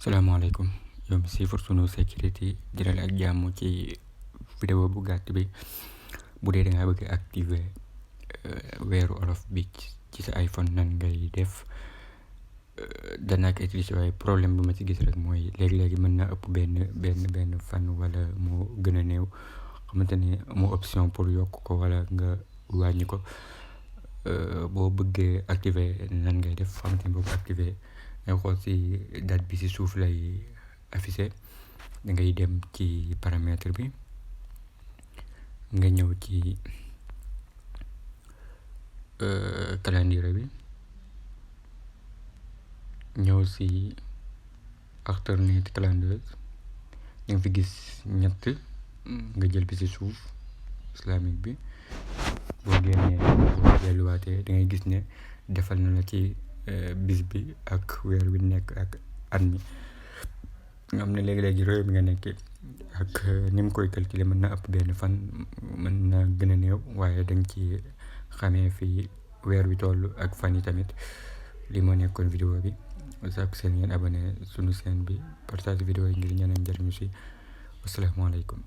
salaamaaleykum yow mi siifar sunu sécurité jëral ak jàmm ci vidéo bu gàtt bi bu dee da nga bëgg activer weeru olof bi ci sa iPhone nan ngay def danaa ko utiliser waaye problème bu ma ci gis rek mooy léegi-léegi mën na ëpp benn fan wala moo gën a néew xamante ni amoo option pour yokk ko wala nga wàññi ko boo bëggee activer nan ngay def xamante ni boo ko activer nga xool ci date bi ci suuf lay affiché da ngay dem ci paramètre bi nga ñëw ci calendrier bi ñëw ci alternate calendar da nga fi gis ñett nga jël bi ci suuf islamique bi boo génnee boo delluwaatee da ngay gis ne defal na la ci bis bi ak weer wi nekk ak at mi nga xam ne léegi-léegi réew mi nga nekk ak ni mu koy calculer mën na ëpp benn fan mën na gën a néew waaye danga ci xamee fii weer wi toll ak fan yi tamit li moo nekkoon vidéo bi sax seen ngeen abonné sunu chaîne bi partage vidéo yi ngir ñeneen njëriñu si wasalaamaaleykum